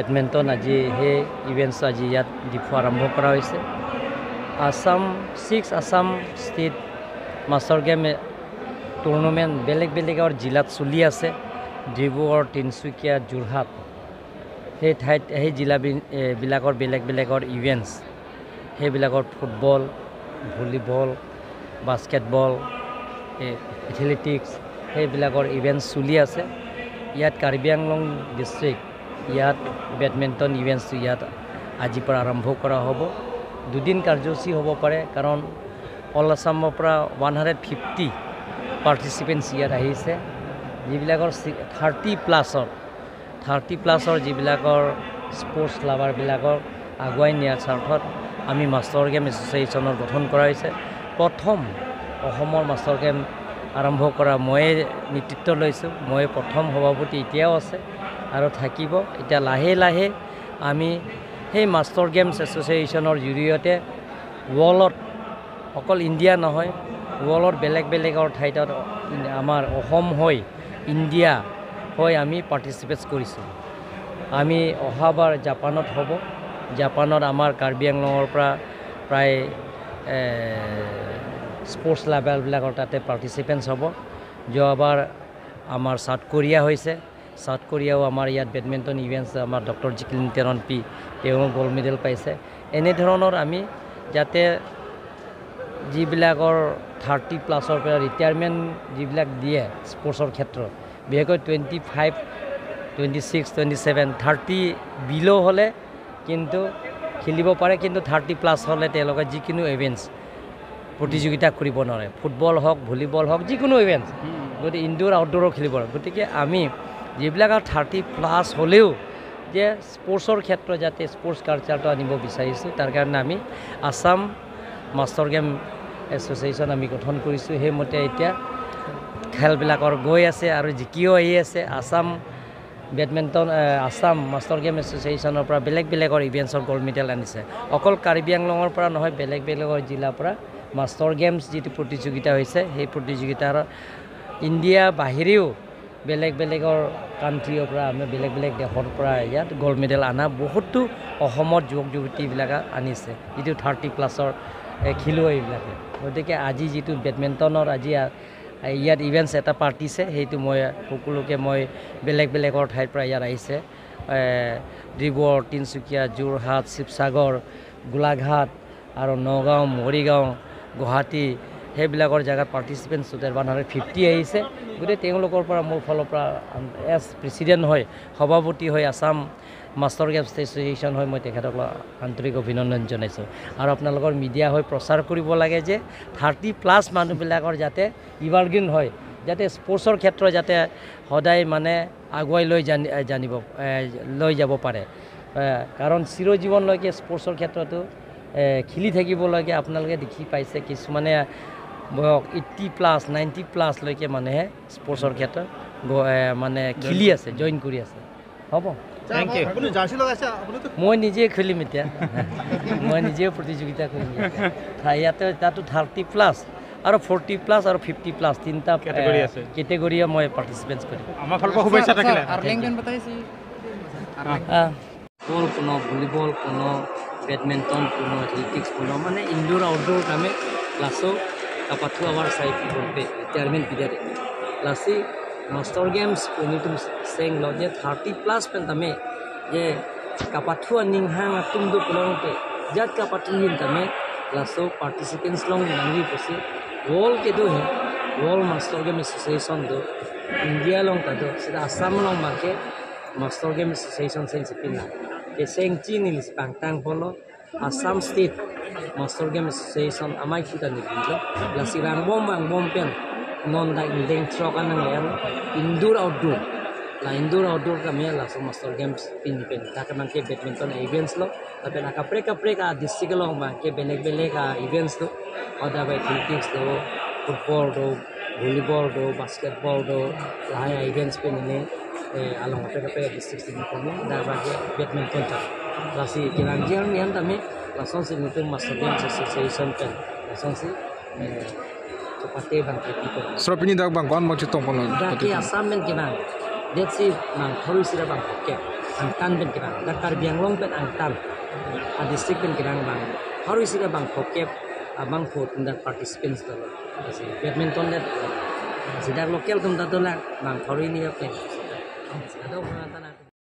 Badminton আজি সেই events আজি ইয়াত ডিফু আৰম্ভ কৰা হৈছে। Assam six Assam state master game tournament বেলেগ বেলেগৰ জিলাত চলি আছে। ডিব্ৰুগড়, তিনিচুকীয়া, যোৰহাট সেই ঠাইত সেই জিলাবিলাকৰ বেলেগ বেলেগৰ ইভেণ্টছ, সেইবিলাকৰ ফুটবল, ভলীবল, বাস্কেটবল, এথলেটিক্স সেইবিলাকৰ ইভেণ্টছ চলি আছে। ইয়াত কাৰ্বি আংলং ডিষ্ট্ৰিক্ট ইয়াত বেডমিণ্টন ইভেণ্টছটো ইয়াত আজিৰ পৰা আৰম্ভ কৰা হ'ব। দুদিন কাৰ্যসূচী হ'ব পাৰে, কাৰণ অল আছামৰ পৰা 150 পাৰ্টিচিপেণ্টছ ইয়াত আহিছে, যিবিলাকৰ 30 প্লাছৰ যিবিলাকৰ স্পৰ্টছ লাভাৰবিলাকক আগুৱাই নিয়াৰ স্বাৰ্থত আমি মাষ্টাৰ গেম এছ'চিয়েশ্যনৰ গঠন কৰা হৈছে। প্ৰথম অসমৰ মাষ্টাৰ গেম আৰম্ভ কৰা ময়ে নেতৃত্ব লৈছোঁ। মই প্ৰথম সভাপতি এতিয়াও আছে আৰু থাকিব। এতিয়া লাহে লাহে আমি সেই মাষ্টাৰ গেমছ এছ'চিয়েশ্যনৰ জৰিয়তে ৱৰ্ল্ডত, অকল ইণ্ডিয়া নহয়, ৱৰ্ল্ডত বেলেগ বেলেগৰ ঠাইত আমাৰ অসম হৈ, ইণ্ডিয়া হৈ আমি পাৰ্টিচিপেট কৰিছোঁ। আমি অহাবাৰ জাপানত হ'ব। জাপানত আমাৰ কাৰ্বি আংলঙৰ পৰা প্ৰায় স্পৰ্টছ লেভেলবিলাকৰ তাতে পাৰ্টিচিপেণ্টছ হ'ব। যোৱাবাৰ আমাৰ চাউথ কোৰিয়া হৈছে। চাউথ কোৰিয়াও আমাৰ ইয়াত বেডমিণ্টন ইভেণ্টছ আমাৰ ডক্টৰ জিকিলিন টেৰণ পি তেওঁ গ'ল্ড মেডেল পাইছে। এনেধৰণৰ আমি যাতে যিবিলাকৰ 30 প্লাছৰ পৰা ৰিটায়াৰমেণ্ট যিবিলাক দিয়ে স্পৰ্টছৰ ক্ষেত্ৰত, বিশেষকৈ 25, 26, 27, 30 বিল' হ'লে কিন্তু খেলিব পাৰে, কিন্তু 30 প্লাছ হ'লে তেওঁলোকে যিকোনো ইভেণ্টছ প্ৰতিযোগিতা কৰিব নোৱাৰে। ফুটবল হওক, ভলীবল হওক, যিকোনো ইভেণ্টছ, গতিকে ইনডোৰ আউটড'ৰো খেলিব পাৰে। গতিকে আমি যিবিলাক আৰু 30 প্লাছ হ'লেও যে স্পৰ্টছৰ ক্ষেত্ৰত যাতে স্পৰ্টছ কালচাৰটো আনিব বিচাৰিছোঁ, তাৰ কাৰণে আমি আছাম মাষ্টাৰ গেম এছ'চিয়েশ্যন আমি গঠন কৰিছোঁ। সেইমতে এতিয়া খেলবিলাকৰ গৈ আছে আৰু জিকিও আহি আছে। Assam badminton, Assam master game এছ'চিয়েশ্যনৰ পৰা বেলেগ বেলেগৰ ইভেণ্টছৰ গ'ল্ড মেডেল আনিছে। অকল কাৰ্বি আংলঙৰ পৰা নহয়, বেলেগ বেলেগৰ জিলাৰ পৰা মাষ্টাৰ গেমছ যিটো প্ৰতিযোগিতা হৈছে, সেই প্ৰতিযোগিতাৰ ইণ্ডিয়া বাহিৰেও বেলেগ বেলেগৰ কাণ্ট্ৰিৰ পৰা, আমি বেলেগ বেলেগ দেশৰ পৰা ইয়াত গ'ল্ড মেডেল অনা বহুতো অসমত যুৱক যুৱতীবিলাকে আনিছে, যিটো 30 প্লাছৰ খেলুৱৈবিলাকে। গতিকে আজি যিটো বেডমিণ্টনৰ আজি ইয়াত ইভেণ্টছ এটা পাতিছে, সেইটো মই সকলোকে মই বেলেগ বেলেগৰ ঠাইৰ পৰা ইয়াত আহিছে, ডিব্ৰুগড়, তিনিচুকীয়া, যোৰহাট, শিৱসাগৰ, গোলাঘাট আৰু নগাঁও, মৰিগাঁও, গুৱাহাটী সেইবিলাকৰ জেগাত পাৰ্টিচিপেণ্টছ টোটেল 150 আহিছে। গতিকে তেওঁলোকৰ পৰা মোৰ ফালৰ পৰা এজ প্ৰেচিডেণ্ট হৈ, সভাপতি হৈ, আছাম মাষ্টাৰ গেমছ এছ'চিয়েশ্যন হৈ মই তেখেতক আন্তৰিক অভিনন্দন জনাইছোঁ। আৰু আপোনালোকৰ মিডিয়া হৈ প্ৰচাৰ কৰিব লাগে যে 30 প্লাছ মানুহবিলাকৰ যাতে ইভাৰগ্ৰীণ হয়, যাতে স্পৰ্টছৰ ক্ষেত্ৰত যাতে সদায় মানে আগুৱাই লৈ জানি জানিব লৈ যাব পাৰে, কাৰণ চিৰজীৱনলৈকে স্পৰ্টছৰ ক্ষেত্ৰতো খেলি থাকিব লাগে। আপোনালোকে দেখি পাইছে, কিছুমানে বয়স 80 প্লাছ, 90 প্লাছলৈকে মানুহে স্পৰ্টছৰ ক্ষেত্ৰত মানে খেলি আছে, জইন কৰি আছে। হ'ব। Thank U. আপুনি জাৰ্চি লগাইছে আপুনিতো? মই নিজে খেলিম এতিয়া। মই নিজেও প্ৰতিযোগিতা কৰিম ইয়াতে। তাতো 30 প্লাছ আৰু 40 প্লাছ আৰু 50 প্লাছ তিনিটা কেটেগৰী আছে। কেটেগৰীয়ে মই পাৰ্টিচিপেণ্ট কৰিম। আমাৰ ফালৰ পৰা শুভেচ্ছা থাকিলে। ফুটবল কোনো, ভলীবল কোনো, বেডমিণ্টন কোনো, এথলেটিক্স কোনো, মানে ইনডোৰ আউটডোৰ কামে লাছো কাপাথু আমাৰ চাই ৰিটায়াৰমেণ্ট পিৰিয়ড লাচি মাষ্টাৰ গেমছ কোনিতুম সেং ল যে 30 প্লাছ পেন তামে যে কাপাথু নিংহাং তুমদু পুলং পে জাত কাপাথু হিন তামে লাছো পাৰ্টিচিপেণ্টছ লং নাংৰি পছি ৱৰ্ল্ড কেদু হে world master game association do India long tado sida Assam long make master game association seng sipina ke seng chi ni pangtang polo Assam state master game association amai futa ni lo lasi rang bom bang bom pen non da indeng trok anang yan indoor outdoor la indoor outdoor kami la so master games pin pen ta kan ke badminton events lo tapi na kapre kapre ka district long ba ke beleg beleg ka events do other by athletics do, football do, volleyball do, basketball do lahaya events pin ini along kapre kapre district sini kono da ba ke badminton ta lasi kirang jiang yan tami lason si nitung master games association pen lason si kapate bang ke people. Sropini dak bang kon mo chitong pon. Daki Assam men kinang det si mang thori sira bang ke. Ang tan pen kirang da Karbi Anglong pen ang tan a district pen kirang bang haru sida bang khokep abang khot da participants do asi badminton da sida local kum da dola bang haru ni pen sida do tan.